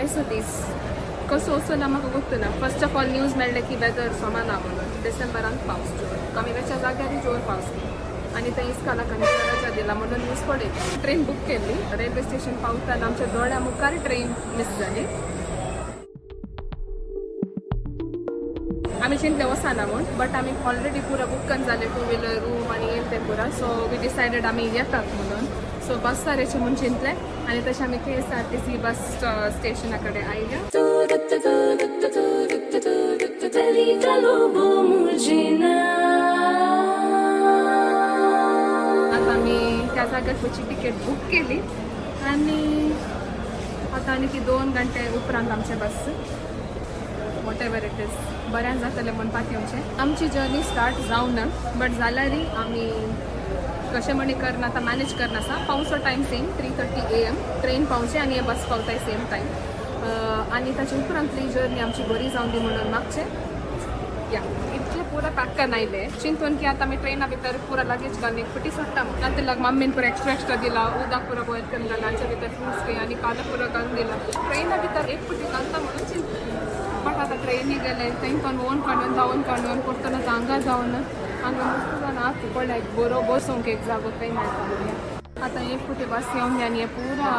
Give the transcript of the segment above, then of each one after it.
आयचो दीस कसो वचून म्हाका गोत्तू ना. फर्स्ट ऑफ ऑल न्यूज मेळ्ळें की वेदर समा ना म्हणून. डिसेंबरांत पावस जोर, कमी वेच्या जाग्यार जोर पावस आनी थंय इस्कालाक आनी रजा दिला म्हणून न्यूज पळयली. ट्रेन बूक केल्ली. रेल्वे स्टेशन पावताना आमच्या दोळ्या मुखार ट्रेन मीस जाली. आमी चिंतले वचना म्हूण, बट आमी ऑलरेडी पुरा बूक करून जाले, टू व्हिलर, रूम आनी हें तें पुरा. सो we decided आमी येतात म्हणून. सो बसार येचें म्हूण चिंतलें आनी तशें आमी केएसआरटीसी बस स्टेशना कडेन आयल्या. आता आमी त्या जाग्यार खंयची तिकेट बूक केली आनी आतां आनी ती 2 घंटे उपरांत आमचें बस. What ever it is, बऱ्यान जातलें म्हूण पातयेवचें. आमची जर्नी स्टार्ट जावना, बट जाल्यारय आमी कशें म्हणी करना, आतां मॅनेज करना आसा. पावचो time same 3:30 a.m. Train पावचें आनी हे बस पावताय सेम टायम. आनी ताचे उपरांतली जर्नी आमची बरी जावन दी म्हणून मागचें. या, इतलें पुरा पॅक करून आयले चिंतून की आतां आमी ट्रेना भितर पुरा लगेज घालून एक फावटी सोडटा म्हूण. आतां लाग मम्मीन पुरा एक्स्ट्रा एक्स्ट्रा दिला, उदक पुरा बॉयल करून घाला, हाच्या भितर फ्रुट्स बी आनी कालो पुरा घालून दिला. ट्रेना भितर एक फावटी घालता म्हणून चिंतलें, बट आतां ट्रेनी गेले थंय कोण ओन काडून जावन काडून परतून आतां हांगा जावन हांगा मस्त जावन आतां पळय बरो बसूंक एक जागो थंय मेळटा भुरग्यांक. आतां एक फावटी बस येवन दी आनी हे पुरा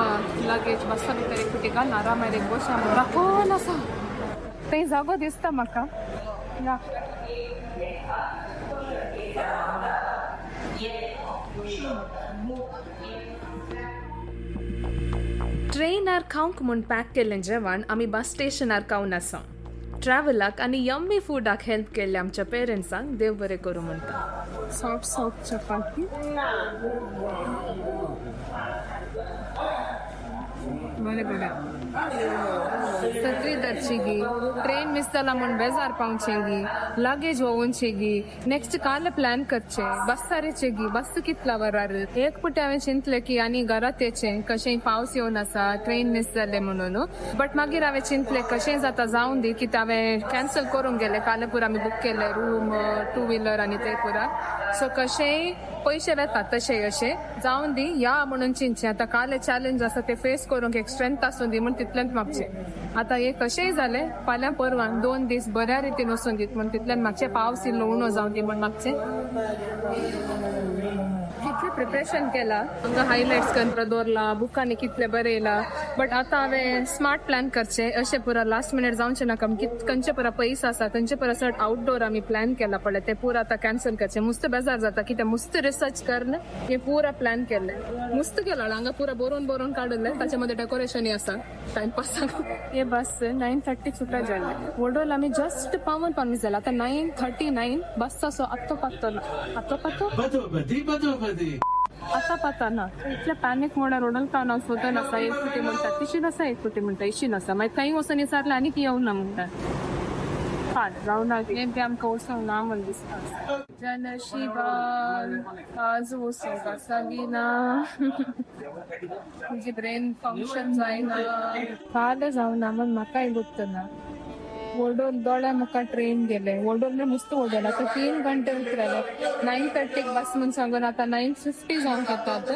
लगेज बसा भितर एक फावटी घालून आरामार एक बशा. राखोन आसा थंय जागो दिसता म्हाका. या. ट्रेनार खावंक म्हूण पॅक केल्लें जेवण आमी बस स्टेशनार खावन आसा. ट्रॅवलाक आनी यम्मी फुडाक हेल्प केल्ले आमच्या पेरंट्सांक देव बरें करूं म्हणटा. सॉफ्ट सॉफ्ट चपाती. बरें बरें. सत्री धरची गी, ट्रेन मिस जाला म्हूण बेजार पावचे गी, लगेज व्होवनचे गी, नेक्स्ट काल प्लॅन करचे, बसार येचे गी, बस कितला वरार. एक पुटी हांवें चिंतलें की आनी घरात येचें, कशेंय पावस येवन आसा, ट्रेन मिस जालें म्हणून. बट मागीर हांवें चिंतलें, कशेंय जाता जावन दी, कित्याक हांवें कॅन्सल करूंक गेलें. काल पुरा आमी बूक केलें रूम, टू व्हिलर आनी ते पुरा. सो कशेंय पयशे वेतात तशें अशें जावन दी या म्हणून चिंतचें. आतां काल चॅलेंज आसा ते फेस करूंक एक स्ट्रेंथ आसूं दी म्हूण तितलेंच मागचें. आतां हे कशेंय जालें, फाल्यां परवां 2 दीस बऱ्या रितीन वचून दीत म्हूण तितल्यान मागचें. पावस इल्लो उणो जावन दी म्हूण मागचें. कितलें प्रिपरेशन केलां हांगा, हायलायट्स करून दवरला, बुकांनी कितलें बरयलां. बट आतां हांवें स्मार्ट प्लॅन करचें, अशें पुरा लास्ट मिनट जावचें नाका. खंयचे पुरा पयस आसा, थंयचे पुरा चड आउटडोर आमी प्लॅन केला पळय, ते पुरा आतां कॅन्सल करचें. मुस्त बेजार जाता, कित्याक मुस्त रिसर्च करन हे पुरा प्लॅन केल्लें. मुस्त केला, हांगा पुरा बरोवन बरोवन काडलें. ताच्या मध्ये डेकोरेशनय आसा टायमपास. हे बस 9:30 सुटा जालें. वडोल आमी जस्ट पावन पावन जालें. आतां 9:39. बस असो आत्तो पात्तो ना, आत्तो पात्तो. बदोबदी बदोबदी. आतां पाता ना. इतलें पॅनीक मोडार ओडल कान हांव सोदन आसा. एक फुटी म्हणटा तिशी आसा, एक फुटी म्हणटा इशी आसा. मागीर थंय वचून विचारलें आनी ती येवना म्हणटा. फाट जावना हें बी आमकां वचूंक ना म्हूण दिसता. जनशिबान आज वचूंक आसा ना, म्हजी ब्रेन फंक्शन जायना. काल जावना म्हूण म्हाकाय गुप्त ना. वोडोल दोळ्या मुखार ट्रेन गेले. वोडोल मुस्त वोडोल. आतां 3 घंटे उतरले. 9:30क बस म्हूण सांगून आतां 9:50 जावंक येतात.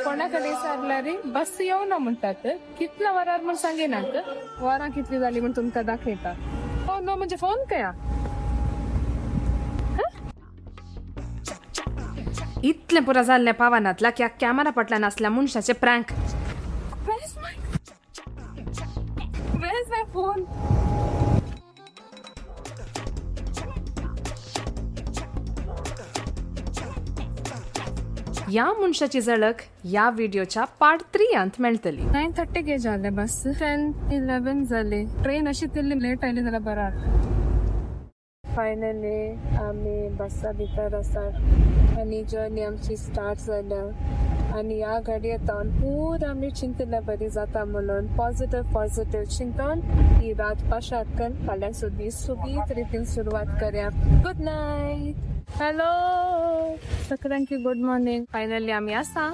कोणा कडेन विचारल्यार बस येवना म्हणटात. कितल्या वरार म्हूण सांगिनात. वरां कितली जाली म्हूण तुमकां दाखयता. हो नो, म्हणजे फोन कया. इतलें पुरा जाल्लें पावनातला की कॅमेरा फाटल्यान आसल्या मनशाचे prank. Where's my phone? ह्या मनशाची झळक ह्या व्हिडिओच्या पार्ट थ्रीयांत मेळटली. 9:30 गे जाले बस, 10-11 जाले. ट्रेन अशी तितली लेट आयली जाल्यार बरात. फायनली आमी बसा भितर आसात आनी जर्नी आमची स्टार्ट जाल्या. आनी ह्या गाडयेंत पूरा आमी चिंतल्या बरी जाता म्हणून. पॉझिटिव्ह पॉझिटिव्ह चिंतून ही रात पाशार करून फाल्यांचो दीस सोबीत रितीन सुरवात करया. Good night. हॅलो सगळ्यांकी, गुड मॉर्निंग. फायनली आमी आसा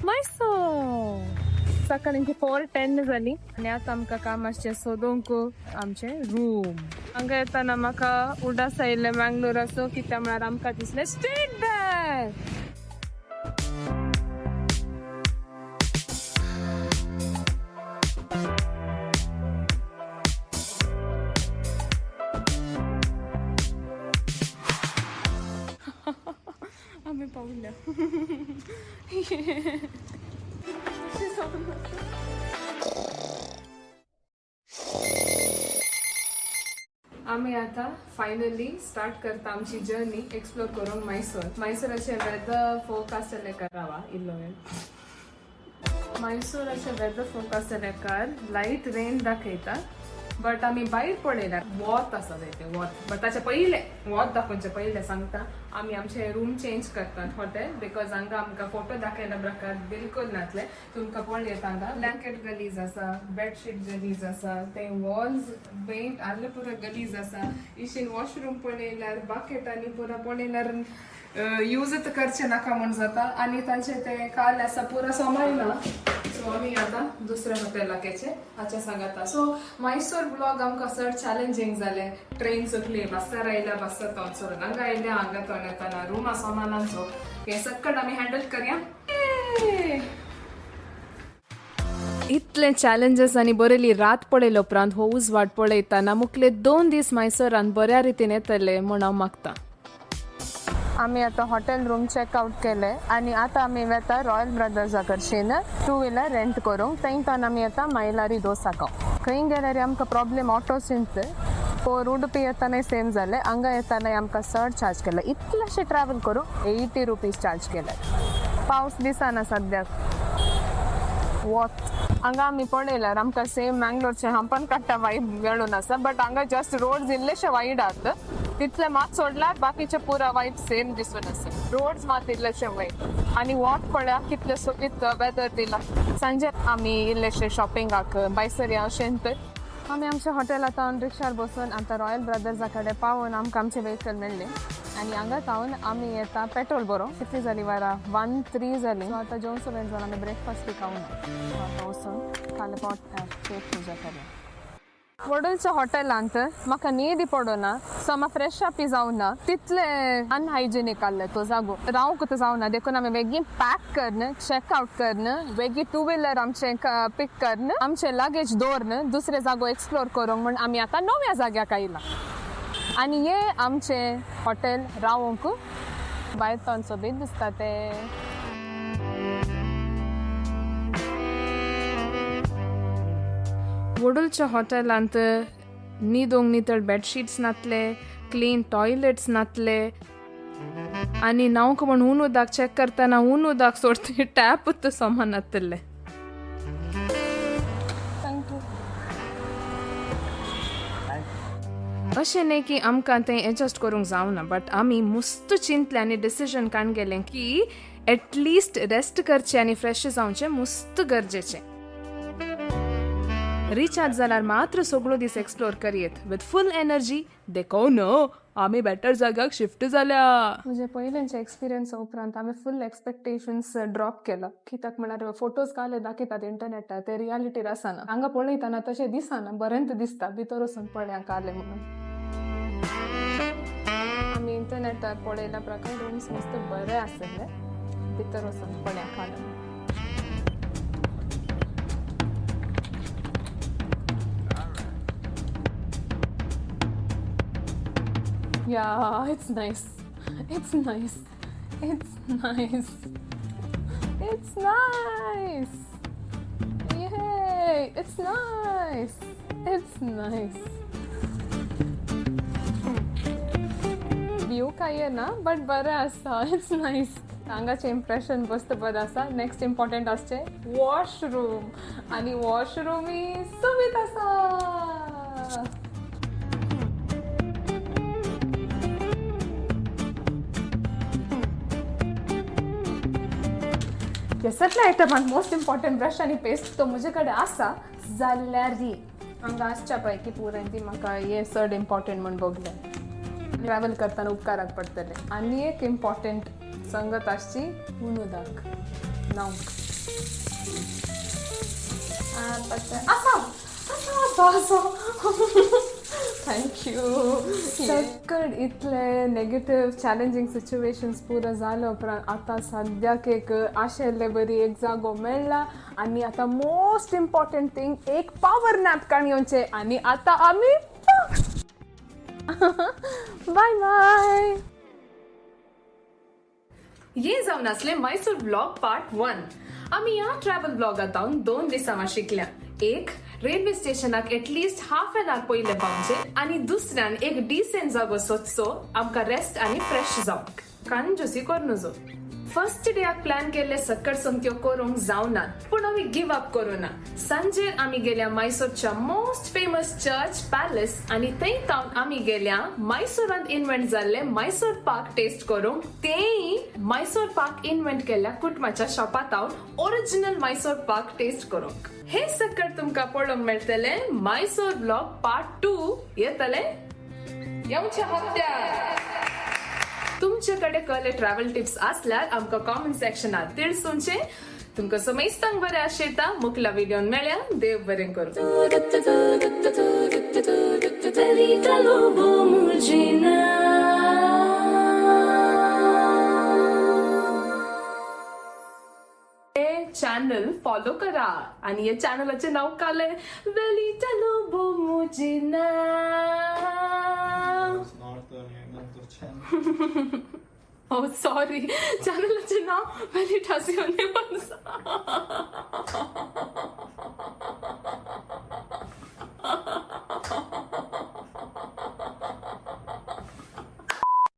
मैसूर. सकाळी 4:10 जाली आनी आतां आमकां काम आसचें सोदूंक आमचें रूम. हांगा येताना म्हाका उडास आयिल्लें मँगलोराचो, कित्याक म्हळ्यार आमकां दिसलें स्टेट बँक. पावल्या. आमी आता फायनली स्टार्ट करता आमची जर्नी एक्सप्लोर करूंक मैसूर. मैसूराचे वेदर फोरकास्ट करावा इल्लो वेळ. मैसूराचे वेदर फोरकास्ट लेकार लायट रेन दाखयता, बट आमी भायर पळयल्यार वत आसा जायते वत. बट ताचे पयले वत दाखोवचे पयले सांगता, आमी आमचे रूम चेंज करतात हॉटेल, because हांगा आमकां फोटो दाखयल्या प्रकार बिलकुल नातले. तुमकां पळयता, हांगा ब्लँकेट गलीज आसा, बेडशीट गलीज आसा, ते वॉल्स पेंट आसले पुरा गलीज आसा. इशीन वॉशरूम पळयल्यार बाकेट आनी पुरा पळयल्यार यूजच करचे नाका म्हूण जाता. आनी तांचे ते काल आसा पुरा सोमायना. सो आमी आतां दुसऱ्या हॉटेलाक येचे हाचे सांगाता. सो मैसूर ब्लॉग आमकां चड चॅलेंजींग जालें. ट्रेन चुकली, बस्सार आयल्या, बस्सार तोंड सोडून हांगा आयल्या, हांगा तोंड येताना रूम आसोना. सो हें सक्कट आमी हँडल करया. इतले चॅलेंजीस आनी बरेली रात पळयले उपरांत हो उजवाड पळयतना मुखले 2 दीस मैसुरान बऱ्या रितीन येतले म्हूण हांव मागता. आमी आतां हॉटेल रूम चॅक आउट केले आनी आतां आमी वेता रॉयल ब्रदर्सा कडशीन टू व्हिलर रेंट करूंक. थंय आमी येता मैलारी दोसाक. खंय गेल्यार आमकां प्रॉब्लेम ऑटोसींत. पोर उडुपी येतानाय सेम जालें, हांगा येतानाय आमकां चड चार्ज केले. इतलेशे ट्रॅवल करूंक 80 रुपीज चार्ज केले. पावस दिसना सद्याक, वत. हांगा आमी पळयल्यार आमकां सेम मँगलोरचे हंपन काडटा वायब मेळून आसा, बट हांगा जस्ट रोड्स इल्लेशे वायड आहात तितले मात सोडल्यार बाकीचे पुरा वायब सेम दिसून आसा. रोड्स मात इल्लेशे वायड. आनी वत पळया कितले सोबीत वेदर दिला. सांजे आमी इल्लेशे शॉपिंगाक भायसर या अशें. आमी आमच्या हॉटेलांत रिक्षार बसून आतां रॉयल ब्रदर्सा कडेन पावून आमकां आमचें वेहिकल मेळ्ळें आनी हांगा जावन आमी येता पेट्रोल बरोवंक. कितली जाली वरां? 1:03 जाली. सो आतां जेवण वेळ जावन आमी ब्रेकफास्ट बी खावना. सो आतां वचून फाल्यां पोट पेट पुजा करया. वडूलच्या हॉटेलांत म्हाका न्हीद पडना, सो फ्रेश अप जावना. तितले अनहायजेनीक आहले तो जागो, रावंक जावना. देखून आमी बेगीन पॅक करन, चॅक आउट करन, बेगीन टू व्हिलर आमचे पीक करन, आमचे लगेज दवरन, दुसरे जागो एक्सप्लोर करूंक म्हण आमी आतां नव्या जाग्याक आयला. आनी हे आमचे हॉटेल रावंक भायर तोन सोबीत दिसता ते. वडूलच्या हॉटेलांत न्हिदोंक नितळ बेडशीट्स नातले, क्लीन टॉयलेट्स नातले आनी न्हावंक म्हण हून उदक चॅक करतना हून उदक सोडते टॅप समान नातले. Thank you. अशें न्ही की आमकां तें एडजस्ट करूंक जावना, बट आमी मुस्त चिंतलें आनी डिसिजन काडून गेलें की एटलिस्ट रेस्ट करचें आनी फ्रेश जावचें मुस्त गरजेचें. रिचार्ज जाल्यार मात्र सगळो दीस एक्सप्लोर करयेत विथ फूल एनर्जी. देखो न्हू, आमी बेटर जाग्याक शिफ्ट जाल्या. म्हजे पयलेंचे एक्सपिरियन्स उपरांत हांवें फूल एक्सपेक्टेशन्स ड्रॉप केला. कित्याक म्हळ्यार फोटोज काले दाखयतात इंटरनेटार, ते रियालिटीर आसना. हांगा पळयतना तशें दिसना, बरेंच दिसता. भितर वचून पळया काले म्हणून. आमी इंटरनेटार पळयल्या प्रकार रूम्स मस्त बरे आसले. भितर वचून पळया काले. Yeah, it's nice. It's nice. It's nice. It's nice. Yay! It's nice. It's nice. View काय ना, बट बरें आसा. It's nice. हांगाचें इम्प्रेशन मस्त बरें आसा. नेक्स्ट इम्पॉर्टंट आसचें वॉशरूम, आनी वॉशरूमय सोबीत आसा. हे सगळे आयटमान मोस्ट इम्पॉर्टंट ब्रश आनी पेस्ट तो म्हजे कडेन आसा जाल्यार हांगा आसच्या पैकी पुराय ती म्हाका हे चड इम्पॉर्टंट म्हूण भोगलें. ट्रॅवल करतना उपकाराक पडटलें. आनी एक इम्पॉर्टंट संगत आसची उदक न्हावंक आसा आसा आसा. Thank you. सकड इतले नेगेटीव चॅलेंजींग सिच्युएशन्स पुरो जाले उपरांत आतां सद्याक एक आशिल्ले बरी एक जागो मेळ्ळा. आनी आतां मोस्ट इम्पॉर्टंट थिंग, एक पावर नॅप काडून घेवचें. आनी आतां आमी बाय बाय. हे जावन आसले मैसूर ब्लॉग पार्ट 1. आमी ह्या ट्रॅव्हल ब्लॉगांत 2 दिसां शिकल्या. एक, railway स्टेशनाक at least half an hour पयले पावचे आनी दुसऱ्यान एक डिसेंट जागो सोदचो आमकां रेस्ट आनी फ्रेश जावंक. कंजूसी करू नजो. फर्स्ट डेयाक प्लॅन केल्ले सक्कर सोमत्यो करूंक जावनात, पूण आमी गिव अप करूं ना. सांजेर आमी गेल्या मैसूरच्या मोस्ट फेमस चर्च पॅलेस आनी थंय तावन आमी गेल्या मैसूरांत इन्व्हेंट जाल्ले मैसूर पाक टेस्ट करूंक. तेय मैसूर पाक इन्व्हेंट केल्ल्या कुटुंबाच्या शॉपात ओरिजिनल मैसूर पाक टेस्ट करूंक. हे सक्कर तुमकां पळोवंक मेळटले मैसूर ब्लॉग पार्ट 2 येतले येवच्या हप्त्यात. तुमचे कडे कहले ट्रॅव्हल टिप्स असल्यार आमकां कॉमेंट सेक्शनात तिळसुनचे. तुमकां समेस्तांक बरें आशेता. मुखला व्हिडियोन मेळ्या. देव बरें करूं. हे चॅनल फॉलो करा आणि हे चॅनलाचे नाव काले वेलिटा Lobo मुजिना. It's not the name of the channel. Oh sorry, चॅनलाचे now वेलिटा सियोने.